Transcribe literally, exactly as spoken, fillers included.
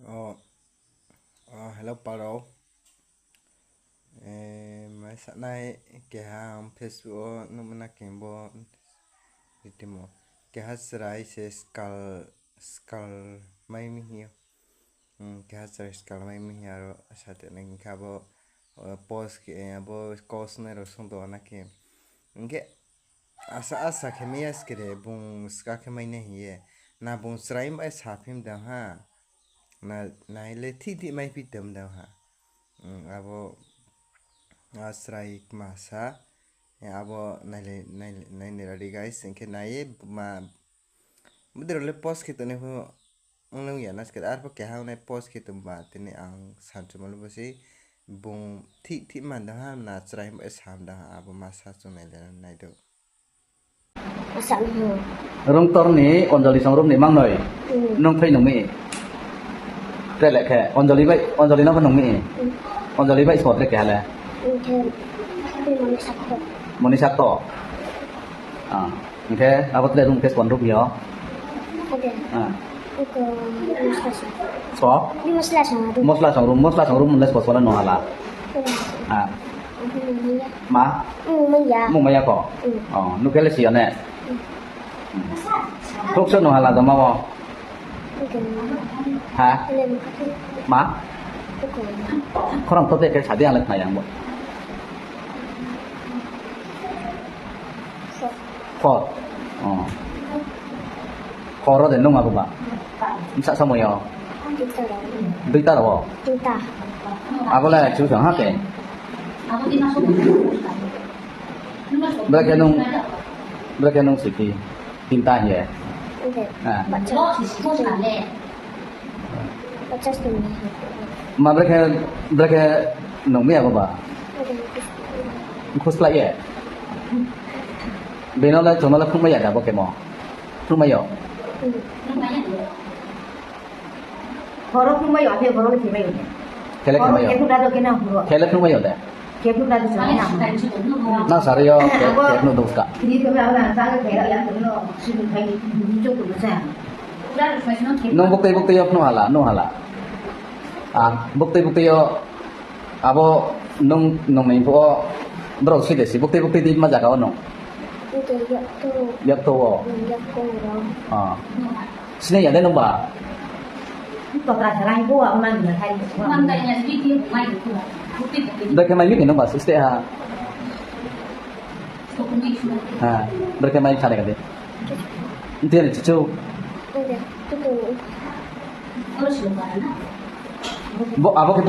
O, o, hello parao. E, mai sanai keha ang Facebook wo nuhmo na khe bo ritimo. Keha chrai se skal, skal mai mi hing yo. Hmm, keha chrai skal mai mi hing aro sa te nai hing khe abo, o, post khe, e, abo kosnai rao sung tong na khe. Hing khe asa, asa khe mai ya skere, bung ska khe mai nai hing ye. Na bung chrai bai sa phim dang ha. Na, nai le thik thik mai phi tom dang ha. Hmm, abo, a chrai kma sa. E, abo nai le, nai le, nai ni radi guys, hing khe nai ye ma, bodei rao le post khe tongnai pho, ong nung ya na skere, arphuh keha ong nai post khe tong ba, tini ang sanchuma le bo se, bung thik thik man dang ha, na chrai bai sam dang ha, abo ma sa chung nai le nai do. Rungtor ni Anjali song room ni mangnoi. Hmm. Nung thoi nung mi. Tre le khe Anjali bai, Anjali no pho nung mi. Hmm. Anjali bai sot le keha le. Hing khe Monisha Kto. Monisha Kto. Ah, hing khe abo tre room khe swan room yo. Ade. Ah. Iko Mosla song. So? Ni Mosla song adu. Mosla song room, Mosla song room le sot sot le nung hala. Hmm. Ah. Mung maya. Ma? Mung maya. Mung maya ko? Hmm. O, nung khe le si ya ne? Hmm. Khrouhso nung hala joma wo? Oke. Ha? Ele mung kha. Ma? Oke. Khorang to te khe sa di, ang le khna ya bo. So. Four. O. Horo de nung abo ba? Bsa samo yo? Duita rao. Duita rao? Duita. Abo le chu sang ha ke? Brekhe nung, brekhe nung siti. Tinta hing ye. Oke. Ah. Bacha. Bacha sini. Ma brekhe, brekhe nung mi abo ba? Oke. Khusla ye. Bino le chung no le phnuhmai ya da bo khe mo? Phnuhmai yo? Hmm. Horo phnuhmai yo, aphe horo le khemai yo de. Khele khemai yo? Horo khe phnuh da do khe nang horo. Khele phnuhmai yo de. Khe phnuh da do sa nang. Nang sari yo, khe, khe phnuh do ska. Kini to me abo nang sa khe ra ya to no. Sini khai ni chok to sa. Nung buktui buktui yo phnuh hala, nung hala. Ah, buktui buktui yo. Abo nung, nung ni phuh wo brao si de si, buktui buktui di ma zaga wo nung? Yakto. Yakto wo? Hmm, yakto wo. Ah. Sini ya de nung ba? Brekhe mai mi khe nung ba, siste ha? Ha, brekhe mai sa de ka de. Nti ni chuchu. Bo, abo khe